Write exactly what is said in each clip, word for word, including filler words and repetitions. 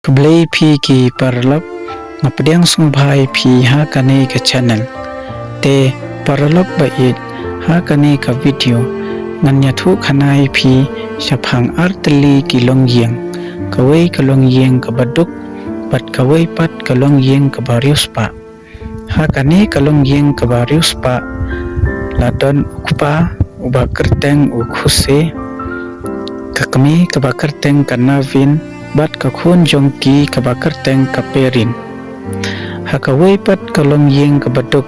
Khublei phi ki paralok, nga pdiang sngewbha ïa phi ha kane ka channel. Te paralok ba ïeit, ha kane ka video ngan ïathuh khana ïa phi shaphang ar tylli ki longïing. Kawei ka longïing kaba duk, bad kawei pat ka longïing kaba riewspah. Ha kane ka longïing kaba riewspah la don u kpa uba kyrteng u Khuse, ka kmie kaba kyrteng ka Navin, bad ka khun jong ki kaba kyrteng ka Perin. Ha kawei pat ka longïing kaba duk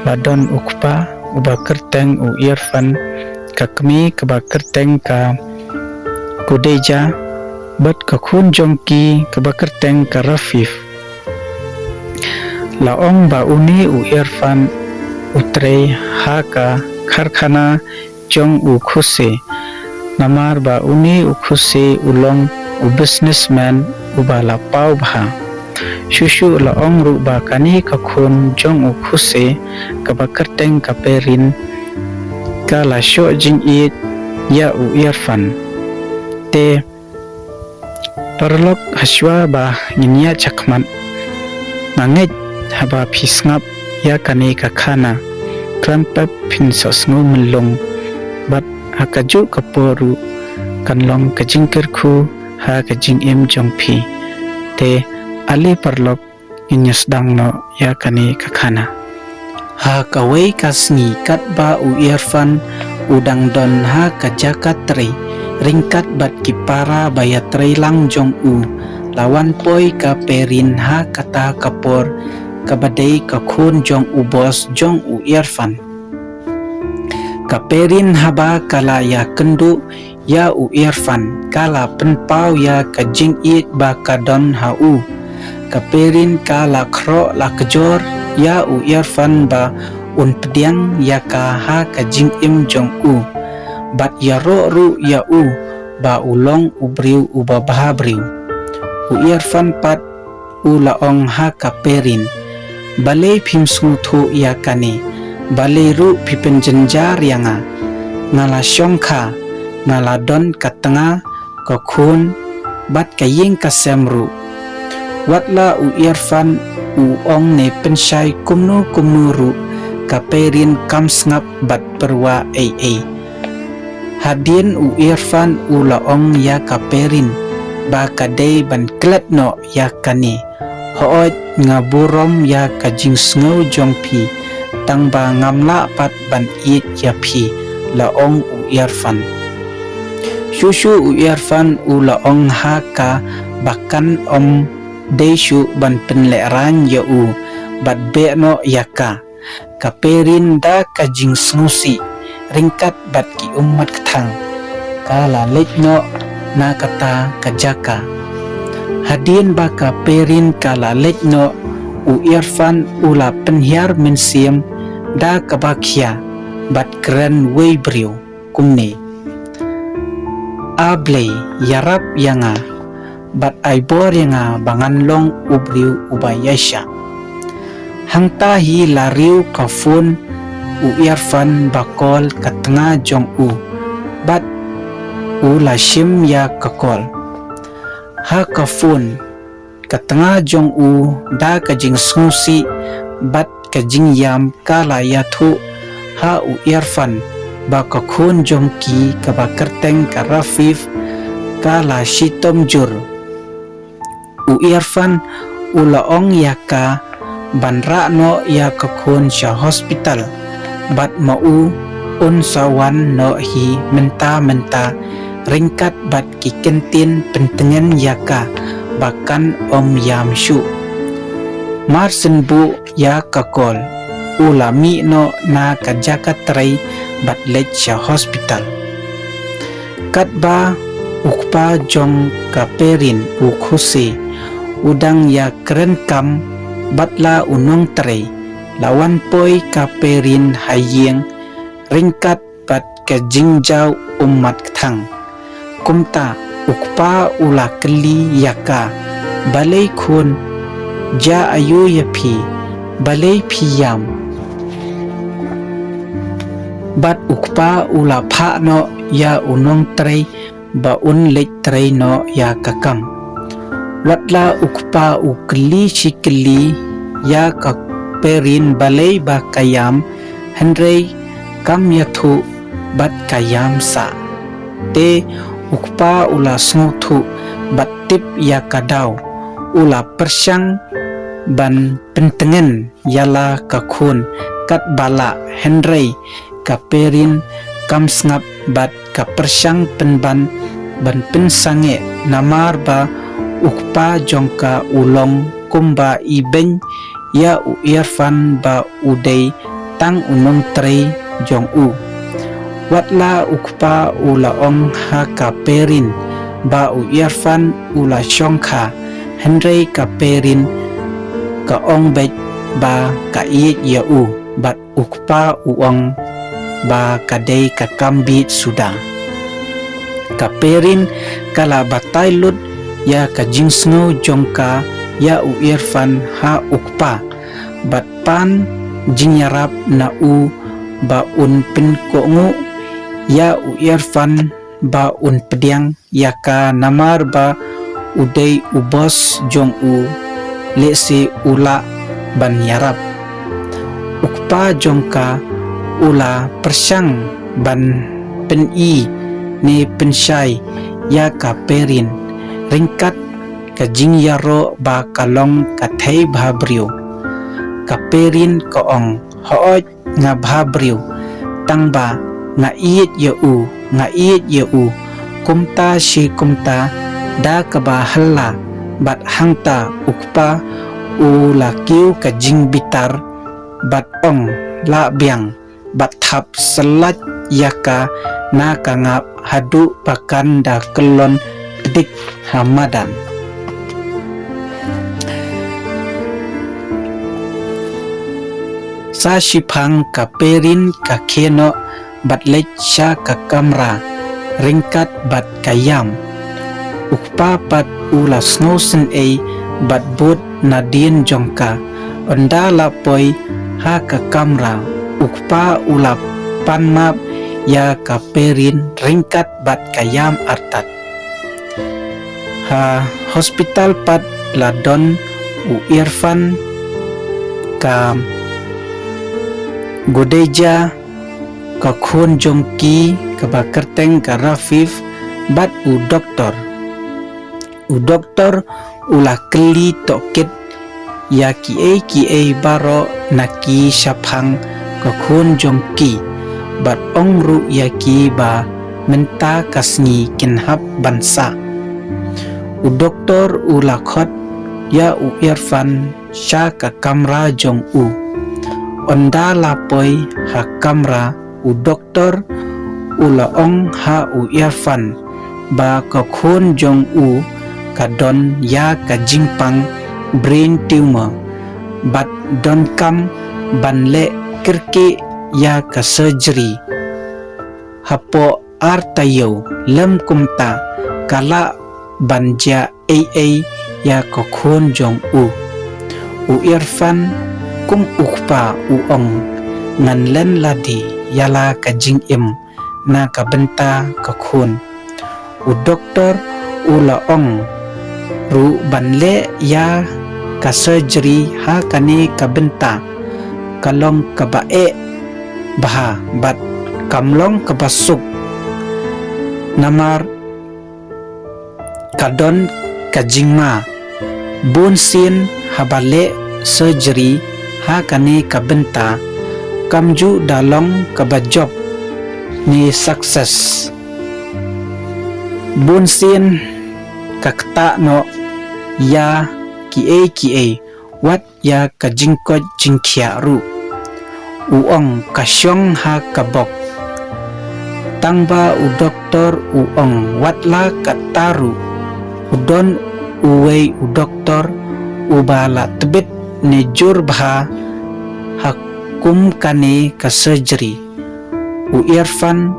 la don u kpa uba kyrteng u Irfan, ka kmie kaba kyrteng ka Kudeja, bad ka khun jong ki kaba kyrteng ka Rafif. La ong ba une u Irfan u trei ha ka karkhana jong u Khuse. Namar ba une u Khuse u long u businessman uba la paw bha. Shuh shuh la ong ruh ba kane ka khun jong u Khuse kaba kyrteng ka Perin ka la shoh jingïeit ïa u Irfan. Te paralok, hashwa ba ngin ïaid shakhmat, nga ngeit haba phi sngap ïa kane ka khana, khlem pep phin sa sngew myllung, bad ha kajuh ka por ruh kan long ka jingkyrkhu ha ka jingim jong phi. Te ale paralok, ngin ïa sdang noh ïa kane ka khana. Ha kawei ka sngi katba u Irfan u dang don ha ka jaka trei ryngkat bad ki para ba ïatrei lang jong u, la wan poi ka Perin ha kata ka por kaba dei ka khun jong u boss jong u Irfan. Ka Perin haba ka la ïakynduh ïa u Irfan ka la pynpaw ïa ka jingïeit ba ka don ha u. Ka Perin ka la khroh la kjor ïa u Irfan ba un pdiang ïa ka ha ka jingim jong u, bad ïaroh ruh ïa u ba u long u briew uba bha briew. U Irfan pat u la ong ha ka Perin, balei phim sngewthuh ïa kane? Balei ruh phi pynjynjar ïa nga? Nga la shongkha, nga la don ka tnga, ka khun, bad ka ïing ka sem ruh. Wat la u Irfan u ong ne pynshai kumno kumno ruh, ka Perin kam sngap bad pyrwa ei ei. Hadien u Irfan u la ong ïa ka Perin ba ka dei ban klet noh ïa kane. Hooid, nga burom ïa ka jingsngew jong phi, tang ba ngam lah pat ban ïeit ïa phi, la ong u Irfan. Shuh shuh u Irfan u la ong ha ka ba kan ym dei shuh ban pynlehraiñ ïa u bad beh noh ïa ka. Ka Perin da ka jingsngewsih ryngkat bad ki ummat kthang ka la leit noh na kata ka jaka. Hadien ba ka Perin ka la leit noh, u Irfan u la pynhiar mynsiem da kaba khia bad kren wei briew kumne. A Blei, ïarap ïa nga bad ai bor ïa nga ba ngan long u briew uba ïaishah. Hangta hi la riew ka phone u Irfan ba call ka tnga jong u, bad u la shim ïa ka call. Ha ka phone ka tnga jong u da ka jingsngewsih bad ka jingïam ka la ïathuh ha u Irfan ba ka khun jong ki kaba kyrteng ka Rafif ka la shitom jur. U Irfan u la ong ïa ka ban rah noh ïa ka khun sha hospital, bad ma u un sa wan noh hi mynta mynta ryngkat bad ki kyntien pyntngen ïa ka ba kan ym ïam shuh. Mar shen buh ïa ka call, u la mih noh na ka jaka trei bad leit sha hospital. Katba u kpa jong ka Perin, u Khuse, u dang ïakren kam bad la u nongtrei, la wan poi ka Perin ha ïing ryngkat bad ka jingjaw ummat kthang. Kumta u kpa u la kylli ïa ka, balei khun, jia aïu ïa phi, balei phi ïam? Bad u kpa u la phah noh ïa u nongtrei ba un leit trei noh ïa ka kam. Watla u kpa u kylli shi kylli ïa ka Perin balei ba ka ïam, hynrei kam ïathuh bad ka ïam sah. Te u kpa u la sngewthuh bad tip ïa ka daw, u la pyrshang ban pyntngen ïa la ka khun katba lah, hynrei ka Perin kam sngap bad ka pyrshang pynban ban pynsangeh namar ba u kpa jong ka u long kumba i beiñ ïa u Irfan ba u dei tang u nongtrei jong u. Watla u kpa u la ong ha ka Perin ba u Irfan u la shongkha, hynrei ka Perin ka ong beit ba ka ïeit ïa u bad u kpa u ong ba ka dei ka kam bit suda. Ka Perin ka la batai lut ïa ka jingsngew jong ka ïa u Irfan ha u kpa bad pan jingïarap na u ba un pynkohnguh ïa u Irfan ba un pdiang ïa ka namar ba u dei u boss jong u, lehse u lah ban ïarap. U kpa jong ka u la pyrshang ban pyni ne pynshai ïa ka Perin ryngkat ka jingïaroh ba ka long ka thei bha briew. Ka Perin ka ong, hooid, nga bha briew, tang ba nga ïeit ïa u, nga ïeit ïa u. Kumta shi kumta da kaba halla bad hangta u kpa u la kiew ka jingbitar bad ong, lah biang, bad thap slat ïa ka na ka ngap haduh ba kan da kyllon pdik ha madan. Sa shiphang ka Perin ka khie noh bad leit sha ka kamra ryngkat bad ka ïam. U kpa pat u la sngewsynei bad bud nadien jong ka. Ynda la poi ha ka kamra, u kpa u la pan map ïa ka Perin ryngkat bad ka ïam artat. Ha hospital pat la don u Irfan, ka Godeja, ka khun jong ki kaba kyrteng ka Rafif, bad u doktor. U doktor u la kylli tohkit ïa kiei kiei baroh na ki shaphang ka khun jong ki, bad ong ruh ïa ki ba mynta ka sngi kin hap ban sah. U doktor u la khot ïa u Irfan sha ka kamra jong u. Ynda la poi ha kamra, u doktor u la ong ha u Irfan ba ka khun jong u ka don ïa ka jingpang, brain tumor, bad donkam ban leh kyrkieh ïa ka surgery hapoh ar taïew, lym kumta ka lah ban jia ei ei ïa ka khun jong u. U Irfan kum u kpa u ong, ngan len lade ïa la ka jingim na ka bynta ka khun. U doktor u la ong ruh ban leh ïa ka surgery ha kane ka bynta ka long kaba eh bha bad kam long kaba suk, namar ka don ka jingma. Bun sien haba leh surgery ha kane ka bynta, kam ju da long kaba jop ne success. Bun sien ka ktah noh ïa kiei kiei, wat ïa ka jingkoit jingkhiah ruh. U ong ka shong ha ka bok. Tang ba u doktor u ong wat la katta ruh, u don uwei u doktor uba la tbit ne jur bha ha kum kane ka surgery. U Irfan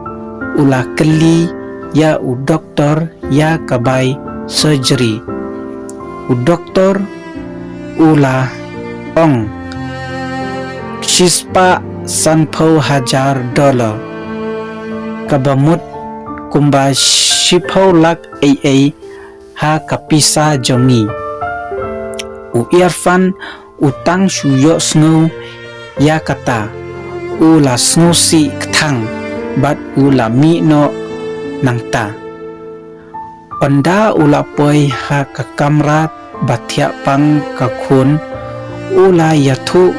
u la kylli ïa u doktor ïa ka bai surgery. U doktor u la ong, shispah sanphew hajar dollar, kaba mut kumba shiphew lak ei ei ha ka pisa jong ngi. U Irfan u tang shu ïohsngew ïa kata, u la sngewsih kthang bad u la mih noh nangta. Ynda u la poi ha ka kamra ba thiah pang ka khun, u la ïathuh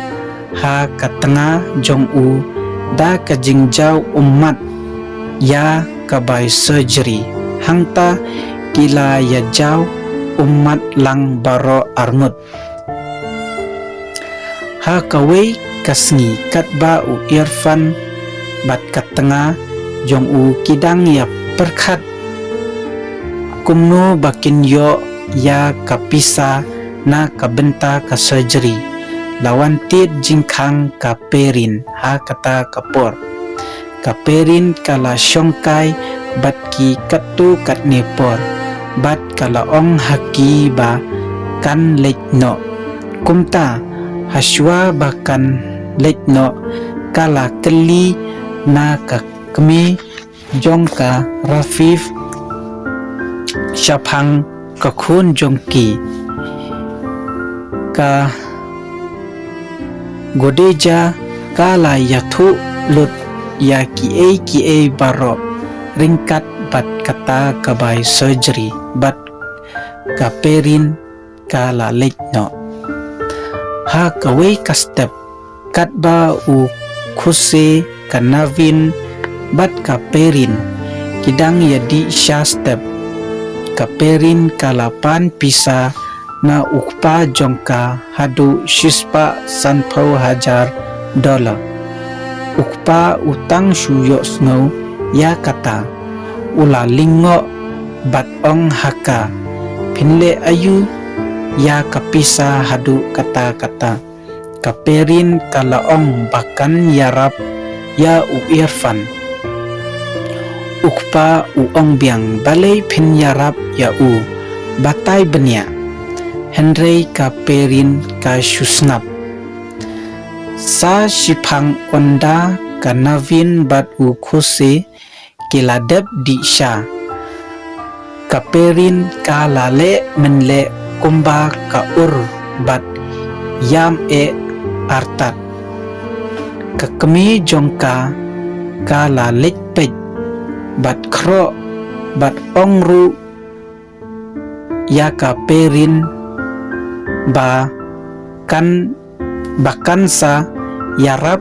ha ka tnga jong u da ka jingjaw ummat ïa ka bai surgery. Hangta ki la ïajaw ummat lang baroh arngut. Ha kawei ka sngi katba u Irfan bad ka tnga jong u ki dang ïa pyrkhat kumno ba kin ïoh ïa ka pisa na ka bynta ka surgery, la wan tied jingkhang ka Perin ha kata ka por. Ka Perin ka la shongkai bad ki katto katne por bad ka la ong ha ki ba kan leit noh. Kumta, hashwa ba kan leit noh, ka la kylli na ka kmie jong ka Rafif shaphang ka khun jong ki. Ka Godeja ka la ïathuh lut ïa kiei kiei baroh ryngkat bad kata ka bai surgery bad ka Perin ka la leit noh. Ha kawei ka step, katba u Khose, ka Navin bad ka Perin ki dang ïa dih sha step, ka Perin ka la pan pisa na u kpa jong ka haduh shispah sanphew hajar dollar. U kpa u tang shu ïohsngew ïa kata, u la lyngngoh bad ong ha ka, phin leh aïu ïa ka pisa haduh katta katta? Ka Perin ka la ong ba kan ïarap ïa u Irfan. U kpa u ong biang, balei phin ïarap ïa u? Batai bniah. Hynrei ka Perin ka shu sngap. Sa shiphang ynda ka Navin bad u Khose ki la dep dih sha, ka Perin ka la leh mynleh kumba ka ur bad ïam eh artat. Ka kmie jong ka ka la leit peit bad khroh bad ong ruh ïa ka Perin ba kan, ba kan sa ïarap